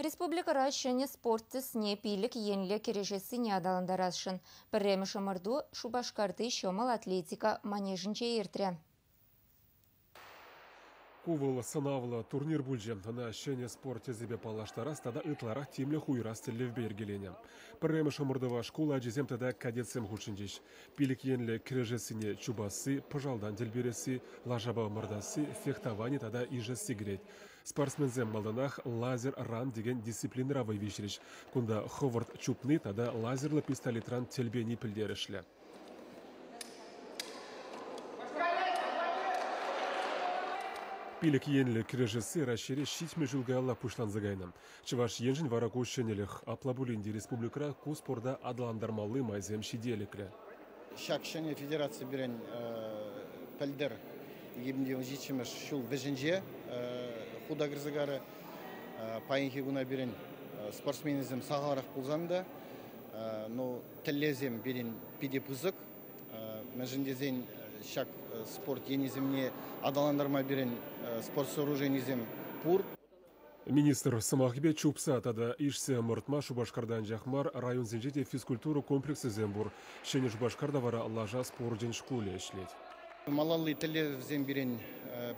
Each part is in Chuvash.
Республикӑра ҫӗнӗ спорт тӗсне пилӗк енлӗ кӗрешессине аталантарасшӑн. Пӗрремӗш ӑмӑрту Шупашкарти ҫӑмӑл атлетика манежӗнче иртрӗ. Ку вӑл сӑнавлӑ турнир пулчӗ. Ӑна ҫӗнӗ спорт тӗсӗпе паллаштарас тата ытларах тимлӗх уйӑрас тӗллевпе йӗркеленӗ. Пӗрремӗш ӑмӑртӑва шкул ачисем тата кадетсем хутшӑнчӗҫ. Пилӗк енлӗ кӗрешессине чупасси, пӑшалтан тӗл пересси, лашапа ӑмӑртасси, фехтовани тата ишесси кӗрет. Спортсменсем малтанах лазер-ран текен дисциплинӑра вӑй виҫрӗҫ. Кунта хӑвӑрт чупни тата лазерлӑ пистолетран тӗл пени пӗлтерӗшлӗ. Пилӗк енлӗ кӗрешесси Раҫҫейре 70 ҫул каялла пуҫланса кайнӑ. Чӑваш Еншӗн вара ку ҫӗнӗлӗх. Апла пулин те республикӑра ку спорта аталантармалли майсем ҫителӗклӗ. Ҫак ҫӗнӗ федераци пирӗн пӗлтӗр 2017 ҫул вӗҫӗнче хута кӗрсе карӗ. Паянхи куна пирӗн спортсменсем сахалрах пулсан та, ну, тӗллевсем пирӗн питӗ пысӑк. Мӗншӗн тесен ҫак спорт енӗсемне аталантарма пирӗн спорт сооруженийӗсем пур. Министр сӑмахӗпе чупса тата ишсе ӑмӑртма Шупашкарта анчах мар, районсенче те физкультура комплексӗсем пур. Ҫӗнӗ Шупашкарта вара лаша спорчӗн шкулӗ ӗҫлет. Малалли тӗллевсем пирӗн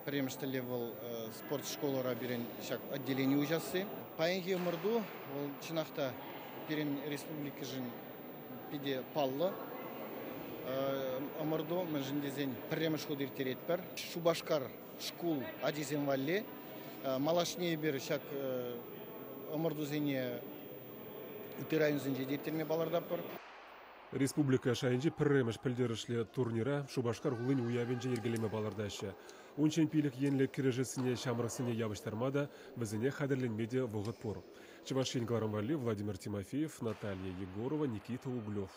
пӗрремӗш тӗллев вӑл спорт школӑра пирӗн ҫак отделени уҫасси. Паянхи ӑмӑрту вӑл чӑнах та пирӗн республикӑшӑн питӗ паллӑ ӑмӑрту, мӗншӗн тесен пӗрремӗш хут ирттеретпӗр. Шупашкар шкул ачисем валли малашне эпир ҫак ӑмӑртусене ытти районсенче те ирттерме палӑртатпӑр. Республика шайӗнчи пӗрремӗш пӗлтерӗшлӗ турнира Шупашкар хулин уявӗнче йӗркелеме палӑртаҫҫӗ. Унччен пилӗк енлӗ кӗрешессине ҫамрӑксене явӑҫтарма та, вӗсене хатӗрленме те вӑхӑт пур. Чӑваш Ен кӑларӑм валли Владимир Тимофеев, Наталья Егорова, Никита Углев.